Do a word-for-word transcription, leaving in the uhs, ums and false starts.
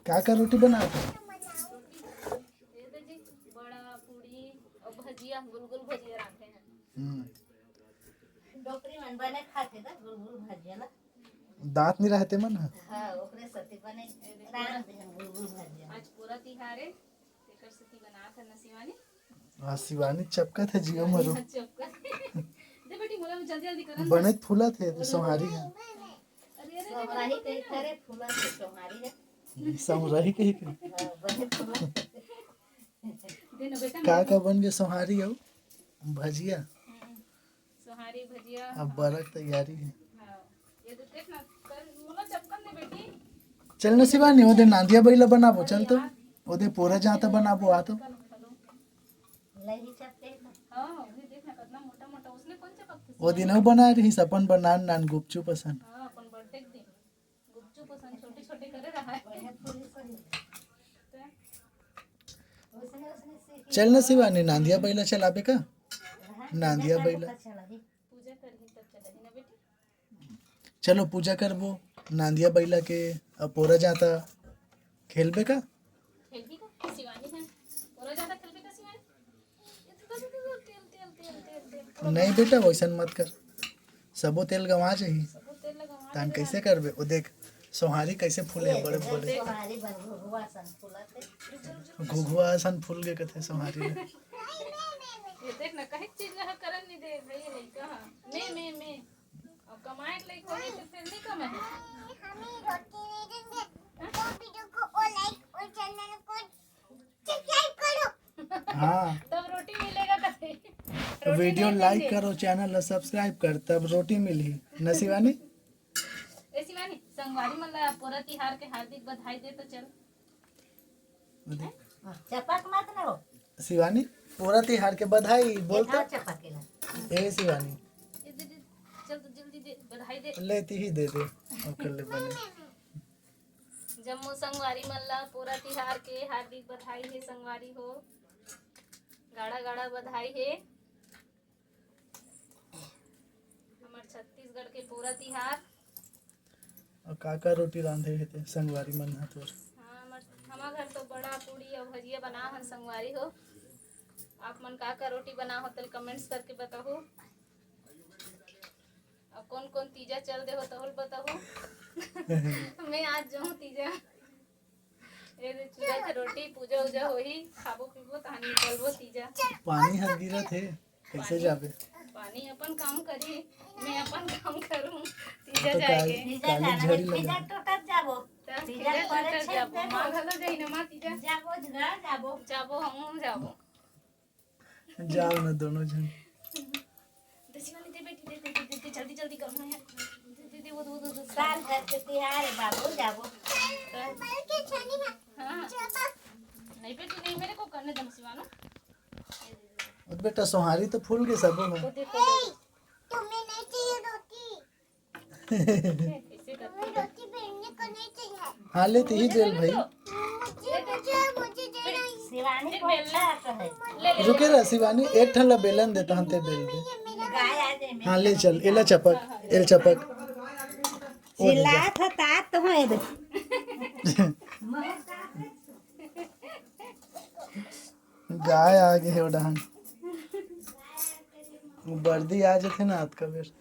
का का रोटी बनात हे? ये दे जी, बड़ा, पूड़ी और भजिया, गुलगुल भजिया रांधे हैं। हम्म। डोकरी मन बने खाथे ना गुलगुल भजिया ना। दांत नहीं रहते मन ह। हाँ, ओकरे सेती बने रांध दे हम गुलगुल भजिया। आज पूरा तिहार है, तेकर सेती बनात है ना शिवानी। हाँ, शिवानी चपकत है जियो मरो। चपकत। दे बेटी, मोला जल्दी जल्दी करन दे। बने फूलत है, तो सोहारी है। अरे, अरे, अरे, सोहारी कही करे, फूलत है सोहारी है। सोहारी कही के। हाँ, बने फूलत है। दे ना बेटा, का का बन गया सोहारी अउ भजिया? हम्म, सोहारी भजिया। अब बरक तैयारी है। हाँ, ये तो देख ना, कर, मोला चपकन दे बेटी। चल ना शिवानी, ओदे नांदिया बइला बनाबो, चल तो। ओदे पोरा जांता बनाबो, आ तो। लही चपके ना। हाँ, ओदे देख ना, कितना मोटा मोटा, उसने कौन चपकथे? ओ दिन अउ बनाए रहिस अपन बर नान नान गुपचुप असन। हाँ, अपन बर्थडे के दिन। गुपचुप असन छोटे छोटे करे रहा है। चल ना शिवानी, नांदिया बइला चलाबे का? नांदिया बइला। पूजा करही तब चलाही ना बेटी। चलो पूजा करबो, नांदिया बइला के, अब पोरा जांता खेलबे का? खेलबे का? शिवानी है। पोरा जांता खेलबे का शिवानी? तेल, तेल, तेल, तेल, तेल, तेल। नहीं बेटा, वैसन मत कर, सबो तेल गंवा जाही। सबो तेल ला गंवा तान देबे कैसे करबे? ओ देख, सोहारी कैसे फूले हे, बड़े बड़े। सोहारी बन घुघुआ सन फूलत हे। घुघुआ असन फूल गे कथे सोहारी ला। ये देख ना, कहीं चीज ला करन नहीं दे भाई, ये लइका हा। मैं, मैं, मैं। अब कमाए के लइका होही तो फिर नहीं कमाए। हमें रोटी नहीं देंगे। तो वीडियो को और लाइक और चैनल को सब्सक्राइब करो। हाँ। तब रोटी मिलेगा कथे। तो रोटी वीडियो नहीं लाइक देंगे। करो, चैनल ला सब्सक्राइब कर, तब रोटी मिलही। न शिवानी? ए शिवानी, संगवारी मन ला पोरा तिहार के हार्दिक बधाई दे तो चल। चपक मत न हो। शिवानी, पोरा तिहार के बधाई बोल तो। दिखाओ चपक के ला। ए शिवानी। दे, दे, दे, चल तो जल्दी दे, बधाई दे। ले, तिही दे दे। ओकर ले बने। जम्मो संगवारी मन ला पोरा तिहार के हार्दिक बधाई हे संगवारी हो। गाड़ा गाड़ा बधाई हे। हमर छत्तीसगढ़ के पोरा तिहार। अउ का का रोटी रांधे हे ते संगवारी मन ह तोर? हाँ, हमर, हमर घर तो बड़ा पूड़ी अउ भजिया बना हन संगवारी हो। आप मन का का रोटी बना हो तेल कमेंट्स करके बताहू। अब कौन कौन तीजा चल दे हो तहुल बताहू। मैं आज जाऊँ तीजा। ए दे चूड़ा के रोटी, पूजा उजा होही, खाबो पीबो, तहन निकलबो तीजा। पानी ह गिरत हे, कैसे पानी, जाबे? पानी अपन काम करी, मैं अपन काम करूँ, तीजा तो जाए काल, के। तीजा काली जाना झड़ी है, लगा। तीजा टोटत जाबो। तब तीजा तीजा करे टोटत छेद जाबो, देबो। माँ घलो जाई ना, माँ तीजा। जाबो, घर जाबो। जाबो, हम जाबो। जाओ ना दोनों झन। दे शिवानी, दे बेटी, दे, दे, दे, दे, जल्दी, जल्दी करना है। दे, दे, दे, वो, वो, वो, वो। साल भर के तिहार है बाबू, जाबो। हाँ। नहीं बेटी, नहीं, मेरे को करने दो शिवानो। अब बेटा सोहारी तो फूल के सबो है। वो देखो, देखो। तुम्हें नहीं चाहिए रोटी? हाँ, ले, तिही बेल भाई। रुके रह शिवानी, एक ठन ला बेलन देता हन, ते बेल दे। हाँ, ले चल, एला चपक, एला चपक। ओ दे जा। चिल्लात हो तात तो है दे। गाय आ गे हे ओ डहान। वो बर्दी आ जथे ना, अतका बेर।